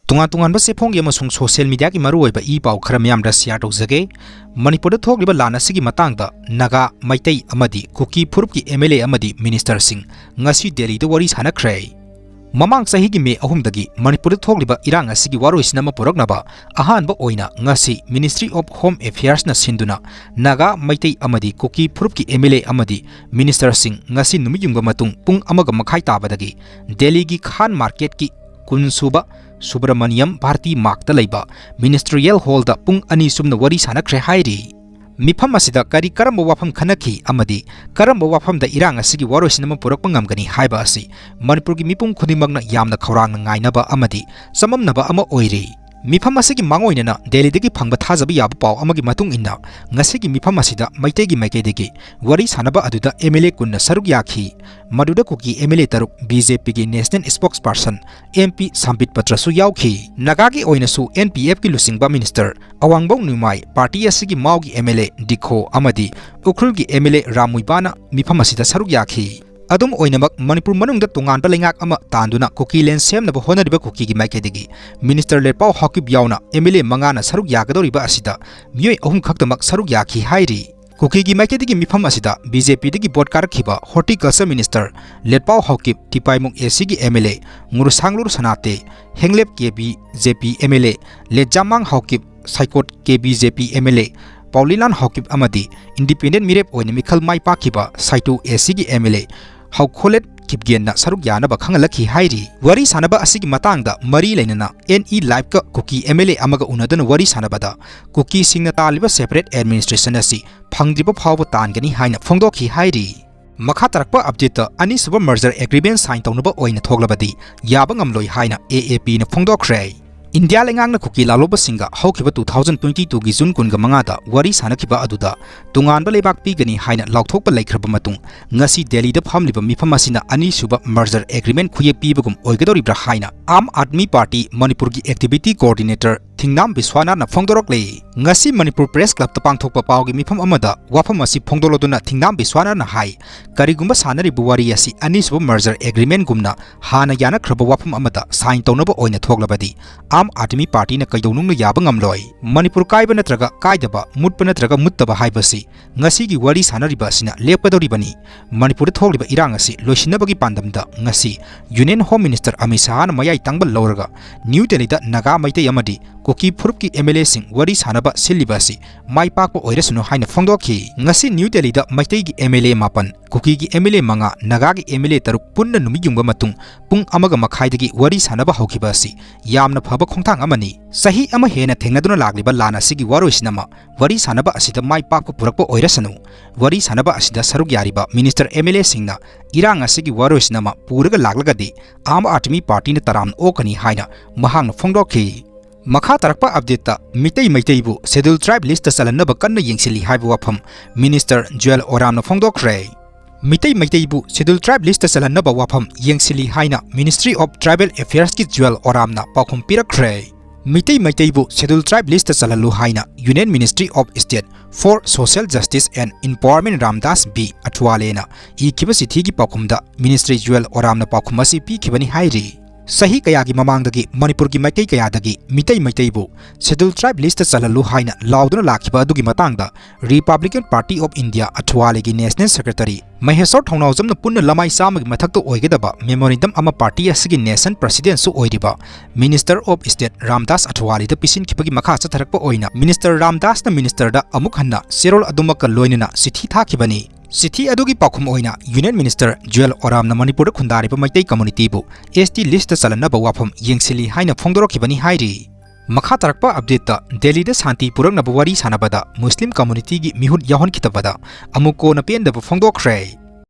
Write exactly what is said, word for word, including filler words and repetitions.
ꯇꯣꯉꯥꯟ ꯇꯣꯉꯥꯟꯕ ꯆꯦꯐꯣꯡꯒꯤ ꯑꯃꯁꯨꯡ social mediaꯒꯤ ꯃꯔꯨꯑꯣꯏꯕ ꯏ ꯄꯥꯎ ꯈꯔ ꯃꯤꯌꯥꯝꯗ share ꯇꯧꯖꯒꯦ꯫ ꯃꯅꯤꯄꯨꯔꯗ ꯊꯣꯛꯂꯤꯕ ꯂꯥꯟ ꯑꯁꯤꯒꯤ ꯃꯇꯥꯡꯗ ꯅꯥꯒꯥ, ꯃꯩꯇꯩ ꯑꯃꯗꯤ ꯀꯨꯀꯤ ꯐꯨꯔꯨꯞꯀꯤ MLA ꯑꯃꯗꯤ ministerꯁꯤꯡ ꯉꯁꯤ ꯗꯦꯜꯂꯤꯗ ꯋꯥꯔꯤ ꯁꯥꯟꯅꯈ꯭ꯔꯦ꯫ ꯃꯃꯥꯡ ꯆꯍꯤꯒꯤ ꯃꯦ ꯑꯍꯨꯝꯗꯒꯤ ꯃꯅꯤꯄꯨꯔꯗ ꯊꯣꯛꯂꯤꯕ ꯏꯔꯥꯡ ꯑꯁꯤꯒꯤ ꯋꯥꯔꯣꯏꯁꯤꯟ ꯑꯃ ꯄꯨꯔꯛꯅꯕ ꯑꯍꯥꯟꯕ ꯑꯣꯏꯅ ꯉꯁꯤ Ministry of Home Affairsꯅ ꯁꯤꯟꯗꯨꯅ ꯅꯥꯒꯥ, ꯃꯩꯇꯩ ꯑꯃꯗꯤ ꯀꯨꯀꯤ ꯐꯨꯔꯨꯞꯀꯤ MLA ꯑꯃꯗꯤ ministerꯁꯤꯡ ꯉꯁꯤ ꯅꯨꯃꯤꯠ ꯌꯨꯡꯕ ꯃꯇꯨꯡ ꯄꯨꯡ ꯑꯃꯒ ꯃꯈꯥꯏ ꯇꯥꯕꯗꯒꯤ ꯗꯦꯜꯂꯤꯒꯤ ꯈꯥꯟ ꯃꯥꯔꯀꯦꯠꯀꯤ ꯀꯨꯟ ꯁꯨꯕ ꯁꯨꯕ꯭ꯔꯃꯅꯤꯌꯝ ꯚꯥꯔꯇꯤ ꯃꯥꯔꯛꯇ ꯂꯩꯕ Ministerial Hallꯗ ꯄꯨꯡ ꯑꯅꯤ ꯆꯨꯞꯅ ꯋꯥꯔꯤ ꯁꯥꯟꯅꯈ꯭ꯔꯦ ꯍꯥꯏꯔꯤ꯫ ꯃꯤꯐꯝ ꯑꯁꯤꯗ ꯀꯔꯤ ꯀꯔꯝꯕ ꯋꯥꯐꯝ ꯈꯟꯅꯈꯤ ꯑꯃꯗꯤ ꯀꯔꯝꯕ ꯋꯥꯐꯝꯗ ꯏꯔꯥꯡ ꯑꯁꯤꯒꯤ ꯋꯥꯔꯣꯏꯁꯤꯟ ꯑꯃ ꯄꯨꯔꯛꯄ ꯉꯝꯒꯅꯤ ꯍꯥꯏꯕ ꯑꯁꯤ ꯃꯅꯤꯄꯨꯔꯒꯤ ꯃꯤꯄꯨꯝ ꯈꯨꯗꯤꯡꯃꯛꯅ ꯌꯥꯝꯅ ꯈꯧꯔꯥꯡꯅ ꯉꯥꯏꯅꯕ ꯑꯃꯗꯤ ꯆꯃꯝꯅꯕ ꯑꯃ ꯑꯣꯏꯔꯤ꯫ ꯃꯤꯐꯝ ꯑꯁꯤꯒꯤ ꯃꯥꯡꯑꯣꯏꯅꯅ ꯗꯦꯜꯂꯤꯗꯒꯤ ꯐꯪꯕ ꯊꯥꯖꯕ ꯌꯥꯕ ꯄꯥꯎ ꯑꯃꯒꯤ ꯃꯇꯨꯡ ꯏꯟꯅ, ꯉꯁꯤꯒꯤ ꯃꯤꯐꯝ ꯑꯁꯤꯗ ꯃꯩꯇꯩꯒꯤ ꯃꯥꯏꯀꯩꯗꯒꯤ ꯋꯥꯔꯤ ꯁꯥꯟꯅꯕ ꯑꯗꯨꯗ MLA ꯀꯨꯟꯅ ꯁꯔꯨꯛ ꯌꯥꯈꯤ꯫ ꯃꯗꯨꯗ ꯀꯨꯀꯤ MLA ꯇꯔꯨꯛ, BJPꯒꯤ National Spokesperson MP ꯁꯝꯕꯤꯠ ꯄꯇ꯭ꯔꯁꯨ ꯌꯥꯎꯈꯤ꯫ ꯅꯥꯒꯥꯒꯤ ꯑꯣꯏꯅꯁꯨ NPFꯀꯤ ꯂꯨꯆꯤꯡꯕ minister ꯑꯋꯥꯡꯕꯧ ꯅ꯭ꯌꯨꯃꯥꯏ, party ꯑꯁꯤꯒꯤ ꯃꯥꯎꯒꯤ MLA ꯗꯤꯈꯣ ꯑꯃꯗꯤ ꯎꯈ꯭ꯔꯨꯜꯒꯤ MLA ꯔꯥꯝ ꯃꯨꯏꯕꯥꯅ ꯃꯤꯐꯝ ꯑꯁꯤꯗ ꯁꯔꯨꯛ ꯌꯥꯈꯤ꯫ ꯑꯗꯨꯝ ꯑꯣꯏꯅꯃꯛ, ꯃꯅꯤꯄꯨꯔ ꯃꯅꯨꯡꯗ ꯇꯣꯉꯥꯟꯕ ꯂꯩꯉꯥꯛ ꯑꯃ ꯇꯥꯟꯗꯨꯅ ꯀꯨꯀꯤꯂꯦꯟ ꯁꯦꯝꯅꯕ ꯍꯣꯠꯅꯔꯤꯕ ꯀꯨꯀꯤꯒꯤ ꯃꯥꯏꯀꯩꯗꯒꯤ minister ꯂꯦꯠꯄꯥꯎ ꯍꯥꯎꯀꯤꯞ ꯌꯥꯎꯅ MLA ꯃꯉꯥꯅ ꯁꯔꯨꯛ ꯌꯥꯒꯗꯧꯔꯤꯕ ꯑꯁꯤꯗ ꯃꯤꯑꯣꯏ ꯑꯍꯨꯝ ꯈꯛꯇꯃꯛ ꯁꯔꯨꯛ ꯌꯥꯈꯤ ꯍꯥꯏꯔꯤ꯫ ꯀꯨꯀꯤꯒꯤ ꯃꯥꯏꯀꯩꯗꯒꯤ ꯃꯤꯐꯝ ꯑꯁꯤꯗ BJPꯗꯒꯤ vote ꯀꯥꯔꯛꯈꯤꯕ Horticulture Minister ꯂꯦꯠꯄꯥꯎ Haokip, ꯇꯤꯄꯥꯏꯃꯨꯡ ACꯒꯤ MLA ꯉꯨꯔꯁꯥꯡꯂꯨꯔ ꯁꯅꯥꯇꯦ, ꯍꯦꯡꯂꯦꯞ ꯀꯦꯕꯤ, JP MLA ꯂꯦꯠꯖꯥꯃꯥꯡ ꯍꯥꯎꯀꯤꯞ, ꯁꯥꯏꯀꯣꯠ ꯀꯦꯕꯤ, JP MLA ꯄꯥꯎꯂꯤꯂꯥꯟ ꯍꯥꯎꯀꯤꯞ ꯑꯃꯗꯤ independent ꯃꯤꯔꯦꯞ ꯑꯣꯏꯅ ꯃꯤꯈꯜ ꯃꯥꯏ ꯄꯥꯛꯈꯤꯕ ꯁꯥꯏꯇꯨ ACꯒꯤ MLA ꯍꯥꯎꯈꯣꯂꯦꯠ ꯈꯤꯞꯒꯦꯟꯅ ꯁꯔꯨꯛ ꯌꯥꯅꯕ ꯈꯪꯍꯜꯂꯛꯈꯤ ꯍꯥꯏꯔꯤ꯫ ꯋꯥꯔꯤ ꯁꯥꯟꯅꯕ ꯑꯁꯤꯒꯤ ꯃꯇꯥꯡꯗ ꯃꯔꯤ ꯂꯩꯅꯅ NE Liveꯀ ꯀꯨꯀꯤ MLA ꯑꯃꯒ ꯎꯅꯗꯨꯅ ꯋꯥꯔꯤ ꯁꯥꯟꯅꯕꯗ ꯀꯨꯀꯤꯁꯤꯡꯅ ꯇꯥꯜꯂꯤꯕ separate administration ꯑꯁꯤ ꯐꯪꯗ꯭ꯔꯤꯕ ꯐꯥꯎꯕ ꯇꯥꯟꯒꯅꯤ ꯍꯥꯏꯅ ꯐꯣꯡꯗꯣꯛꯈꯤ ꯍꯥꯏꯔꯤ꯫ ꯃꯈꯥ ꯇꯥꯔꯛꯄ updateꯇ ꯑꯅꯤꯁꯨꯕ merger agreement sign ꯇꯧꯅꯕ ꯑꯣꯏꯅ ꯊꯣꯛꯂꯕꯗꯤ ꯌꯥꯕ ꯉꯝꯂꯣꯏ ꯍꯥꯏꯅ AAPꯅ ꯐꯣꯡꯗꯣꯛꯈ꯭ꯔꯦ꯫ ꯏꯟꯗꯤꯌꯥ ꯂꯩꯉꯥꯛꯅ ꯀꯨꯀꯤ ꯂꯥꯂꯣꯕꯁꯤꯡꯒ ꯍꯧꯈꯤꯕ two thousand twenty twoꯒꯤ June ꯀꯨꯟꯒ ꯃꯉꯥꯗ ꯋꯥꯔꯤ ꯁꯥꯟꯅꯈꯤꯕ ꯑꯗꯨꯗ ꯇꯣꯉꯥꯟꯕ ꯂꯩꯕꯥꯛ ꯄꯤꯒꯅꯤ ꯍꯥꯏꯅ ꯂꯥꯎꯊꯣꯛꯄ ꯂꯩꯈ꯭ꯔꯕ ꯃꯇꯨꯡ, ꯉꯁꯤ ꯗꯦꯜꯂꯤꯗ ꯐꯝꯂꯤꯕ ꯃꯤꯐꯝ ꯑꯁꯤꯅ ꯑꯅꯤꯁꯨꯕ merger agreement ꯈꯨꯌꯦꯛ ꯄꯤꯕꯒꯨꯝ ꯑꯣꯏꯒꯗꯧꯔꯤꯕ꯭ꯔꯥ ꯍꯥꯏꯅ ꯑꯥꯝ ꯑꯥꯗꯃꯤ ꯄꯥꯔꯇꯤ ꯃꯅꯤꯄꯨꯔꯒꯤ activity coordinator ꯊꯤꯡꯅꯥꯝ ꯕꯤꯁ꯭ꯋꯥꯅꯥꯊꯅ ꯐꯣꯡꯗꯣꯔꯛꯂꯤ꯫ ꯉꯁꯤ ꯃꯅꯤꯄꯨꯔ ꯄ꯭ꯔꯦꯁ ꯀ꯭ꯂꯕꯇ ꯄꯥꯡꯊꯣꯛꯄ ꯄꯥꯎꯒꯤ ꯃꯤꯐꯝ ꯑꯃꯗ ꯋꯥꯐꯝ ꯑꯁꯤ ꯐꯣꯡꯗꯣꯛꯂꯗꯨꯅ ꯊꯤꯡꯅꯥꯝ ꯕꯤꯁ꯭ꯋꯥꯅꯥꯊꯅ ꯍꯥꯏ, ꯀꯔꯤꯒꯨꯝꯕ ꯁꯥꯟꯅꯔꯤꯕ ꯋꯥꯔꯤ ꯑꯁꯤ ꯑꯅꯤꯁꯨꯕ ꯃꯔꯖꯔ ꯑꯦꯒ꯭ꯔꯤꯃꯦꯟꯒꯨꯝꯅ ꯍꯥꯟꯅ ꯌꯥꯅꯈ꯭ꯔꯕ ꯋꯥꯐꯝ ꯑꯃꯗ ꯁꯥꯏꯟ ꯇꯧꯅꯕ ꯑꯣꯏꯅ ꯊꯣꯛꯂꯕꯗꯤ ꯑꯥꯝ ꯑꯥꯗꯃꯤ ꯄꯥꯔꯇꯤꯅ ꯀꯩꯗꯧꯅꯨꯡꯗ ꯌꯥꯕ ꯉꯝꯂꯣꯏ꯫ ꯃꯅꯤꯄꯨꯔ ꯀꯥꯏꯕ ꯅꯠꯇ꯭ꯔꯒ ꯀꯥꯏꯗꯕ, ꯃꯨꯠꯄ ꯅꯠꯇ꯭ꯔꯒ ꯃꯨꯠꯇꯕ ꯍꯥꯏꯕꯁꯤ ꯉꯁꯤꯒꯤ ꯋꯥꯔꯤ ꯁꯥꯟꯅꯔꯤꯕ ꯑꯁꯤꯅ ꯂꯦꯞꯀꯗꯧꯔꯤꯕꯅꯤ꯫ ꯃꯅꯤꯄꯨꯔꯗ ꯊꯣꯛꯂꯤꯕ ꯏꯔꯥꯡ ꯑꯁꯤ ꯂꯣꯏꯁꯤꯟꯅꯕꯒꯤ ꯄꯥꯟꯗꯝꯗ ꯉꯁꯤ ꯌꯨꯅꯤꯌꯟ ꯍꯣꯝ ꯃꯤꯅꯤꯁꯇꯔ ꯑꯃꯤꯠ ꯁꯍꯥꯅ ꯃꯌꯥꯏ ꯇꯪꯕ ꯂꯧꯔꯒ ꯅ꯭ꯌꯨ ꯗꯦꯜꯂꯤꯗ ꯅꯥꯒꯥ, ꯃꯩꯇꯩ ꯑꯃꯗꯤ ꯀꯨꯀꯤ ꯐꯨꯔꯨꯞꯀꯤ ꯑꯦꯝ ꯑꯦꯜ ꯑꯦꯁꯤꯡ ꯋꯥꯔꯤ ꯁꯥꯟꯅꯕ ꯁꯤꯜꯂꯤꯕ ꯑꯁꯤ ꯃꯥꯏ ꯄꯥꯛꯄ ꯑꯣꯏꯔꯁꯅꯨ ꯍꯥꯏꯅ ꯐꯣꯡꯗꯣꯛꯈꯤ꯫ ꯉꯁꯤ ꯅ꯭ꯌꯨ ꯗꯦꯜꯂꯤꯗ ꯃꯩꯇꯩꯒꯤ ꯑꯦꯝ ꯑꯦꯜ ꯑꯦ ꯃꯥꯄꯟ, ꯀꯨꯀꯤꯒꯤ ꯑꯦꯝ ꯑꯦꯜ ꯑꯦ ꯃꯉꯥ, ꯅꯥꯒꯥꯒꯤ ꯑꯦꯝ ꯑꯦꯜ ꯑꯦ ꯇꯔꯨꯛ ꯄꯨꯟꯅ ꯅꯨꯃꯤꯠ ꯌꯨꯡꯕ ꯃꯇꯨꯡ ꯄꯨꯡ ꯑꯃꯒ ꯃꯈꯥꯏꯗꯒꯤ ꯋꯥꯔꯤ ꯁꯥꯟꯅꯕ ꯍꯧꯈꯤꯕ ꯑꯁꯤ ꯌꯥꯝꯅ ꯐꯕ ꯈꯣꯡꯊꯥꯡ ꯑꯃꯅꯤ꯫ ꯆꯍꯤ ꯑꯃ ꯍꯦꯟꯅ ꯊꯦꯡꯅꯗꯨꯅ ꯂꯥꯛꯂꯤꯕ ꯂꯥꯟ ꯑꯁꯤꯒꯤ ꯋꯥꯔꯣꯏꯁꯤꯟ ꯑꯃ ꯋꯥꯔꯤ ꯁꯥꯟꯅꯕ ꯑꯁꯤꯗ ꯃꯥꯏ ꯄꯥꯛꯄ ꯄꯨꯔꯛꯄ ꯑꯣꯏꯔꯁꯅꯨ꯫ ꯋꯥꯔꯤ ꯁꯥꯟꯅꯕ ꯑꯁꯤꯗ ꯁꯔꯨꯛ ꯌꯥꯔꯤꯕ ꯃꯤꯅꯤꯁꯇꯔ, ꯑꯦꯝ ꯑꯦꯜ ꯑꯦꯁꯤꯡꯅ ꯏꯔꯥꯡ ꯑꯁꯤꯒꯤ ꯋꯥꯔꯣꯏꯁꯤꯟ ꯑꯃ ꯄꯨꯔꯒ ꯂꯥꯛꯂꯒꯗꯤ ꯑꯥꯝ ꯑꯥꯗꯃꯤ ꯄꯥꯔꯇꯤꯅ ꯇꯔꯥꯝꯅ ꯑꯣꯛꯀꯅꯤ ꯍꯥꯏꯅ ꯃꯍꯥꯛꯅ ꯐꯣꯡꯗꯣꯛꯈꯤ꯫ ꯃꯈꯥ ꯇꯥꯔꯛꯄ ꯑꯞꯗꯦꯠꯇ ꯃꯤꯇꯩ ꯃꯩꯇꯩꯕꯨ ꯁꯦꯗ꯭ꯌꯨꯜ ꯇ꯭ꯔꯥꯏꯕ ꯂꯤꯁꯇ ꯆꯜꯍꯟꯅꯕ ꯀꯟꯅ ꯌꯦꯡꯁꯤꯜꯂꯤ ꯍꯥꯏꯕ ꯋꯥꯐꯝ ꯃꯤꯅꯤꯁꯇꯔ ꯖꯨꯋꯦꯜ ꯑꯣꯔꯥꯝꯅ ꯐꯣꯡꯗꯣꯛꯈ꯭ꯔꯦ꯫ ꯃꯤꯇꯩ ꯃꯩꯇꯩꯕꯨ ꯁꯦꯗ꯭ꯌꯨꯜ ꯇ꯭ꯔꯥꯏꯕ ꯂꯤꯁꯇ ꯆꯜꯍꯟꯅꯕ ꯋꯥꯐꯝ ꯌꯦꯡꯁꯤꯜꯂꯤ ꯍꯥꯏꯅ Ministry of Tribal Affairsꯀꯤ ꯖꯨꯋꯦꯜ ꯑꯣꯔꯥꯝꯅ ꯄꯥꯎꯈꯨꯝ ꯄꯤꯔꯛꯈ꯭ꯔꯦ꯫ ꯃꯤꯇꯩ ꯃꯩꯇꯩꯕꯨ ꯁꯦꯗ꯭ꯌꯨꯜ ꯇ꯭ꯔꯥꯏꯕ ꯂꯤꯁꯇ ꯆꯜꯍꯜꯂꯨ ꯍꯥꯏꯅ Union Ministry of State for Social Justice and Empowerment Ramdas B ꯑꯊꯋꯥꯂꯦꯅ ꯏꯈꯤꯕ ꯆꯤꯊꯤꯒꯤ ꯄꯥꯎꯈꯨꯝꯗ ꯃꯤꯅꯤꯁꯇꯔ ꯖꯨꯋꯦꯜ ꯑꯣꯔꯥꯝꯅ ꯄꯥꯎꯈꯨꯝ ꯑꯁꯤ ꯄꯤꯈꯤꯕꯅꯤ ꯍꯥꯏꯔꯤ꯫ ꯆꯍꯤ ꯀꯌꯥꯒꯤ ꯃꯃꯥꯡꯗꯒꯤ ꯃꯅꯤꯄꯨꯔꯒꯤ ꯃꯥꯏꯀꯩ ꯀꯌꯥꯗꯒꯤ ꯃꯤꯇꯩ ꯃꯩꯇꯩꯕꯨ ꯁꯦꯗ꯭ꯌꯨꯜ ꯇ꯭ꯔꯥꯏꯕ ꯂꯤꯁꯇ ꯆꯜꯍꯜꯂꯨ ꯍꯥꯏꯅ ꯂꯥꯎꯗꯨꯅ ꯂꯥꯛꯈꯤꯕ ꯑꯗꯨꯒꯤ ꯃꯇꯥꯡꯗ Republican Party of India ꯑꯊꯋꯥꯂꯦꯒꯤ National Secretary ꯃꯍꯦꯁꯣꯔ ꯊꯧꯅꯥꯎꯖꯝꯅ ꯄꯨꯟꯅ ꯂꯃꯥꯏ ꯆꯥꯝꯃꯒꯤ ꯃꯊꯛꯇ ꯑꯣꯏꯒꯗꯕ memorandum ꯑꯃ ꯄꯥꯔꯇꯤ ꯑꯁꯤꯒꯤ National Presidentꯁꯨ ꯑꯣꯏꯔꯤꯕ Minister of State ꯔꯥꯝꯗꯥꯁ ꯑꯊꯋꯥꯂꯦꯗ ꯄꯤꯁꯤꯟꯈꯤꯕꯒꯤ ꯃꯈꯥ ꯆꯠꯊꯔꯛꯄ ꯑꯣꯏꯅ ꯃꯤꯅꯤꯁꯇꯔ ꯔꯥꯝꯗꯥꯁꯅ ꯃꯤꯅꯤꯁꯇꯔꯗ ꯑꯃꯨꯛ ꯍꯟꯅ ꯆꯦꯔꯣꯜ ꯑꯗꯨꯃꯛꯀ ꯂꯣꯏꯅꯅ ꯆꯤꯊꯤ ꯊꯥꯈꯤꯕꯅꯤ꯫ ꯆꯤꯊꯤ ꯑꯗꯨꯒꯤ ꯄꯥꯎꯈꯨꯝ ꯑꯣꯏꯅ Union Minister ꯖꯨꯋꯦꯜ ꯑꯣꯔꯥꯝꯅ ꯃꯅꯤꯄꯨꯔꯗ ꯈꯨꯟꯗꯥꯔꯤꯕ ꯃꯩꯇꯩ communityꯕꯨ S T listꯇ ꯆꯜꯍꯟꯅꯕ ꯋꯥꯐꯝ ꯌꯦꯡꯁꯤꯜꯂꯤ ꯍꯥꯏꯅ ꯐꯣꯡꯗꯣꯔꯛꯈꯤꯕꯅꯤ ꯍꯥꯏꯔꯤ꯫ ꯃꯈꯥ ꯇꯥꯔꯛꯄ ꯑꯞꯗꯦꯠꯇ ꯗꯦꯜꯂꯤꯗ ꯁꯥꯟꯇꯤ ꯄꯨꯔꯛꯅꯕ ꯋꯥꯔꯤ ꯁꯥꯟꯅꯕꯗ ꯃꯨꯁꯂꯤꯝ communityꯒꯤ ꯃꯤꯍꯨꯠ ꯌꯥꯎꯍꯟꯈꯤꯗꯕꯗ ꯑꯃꯨꯛ ꯀꯣꯟꯅ ꯄꯦꯟꯗꯕ ꯐꯣꯡꯗꯣꯛꯈ꯭ꯔꯦ꯫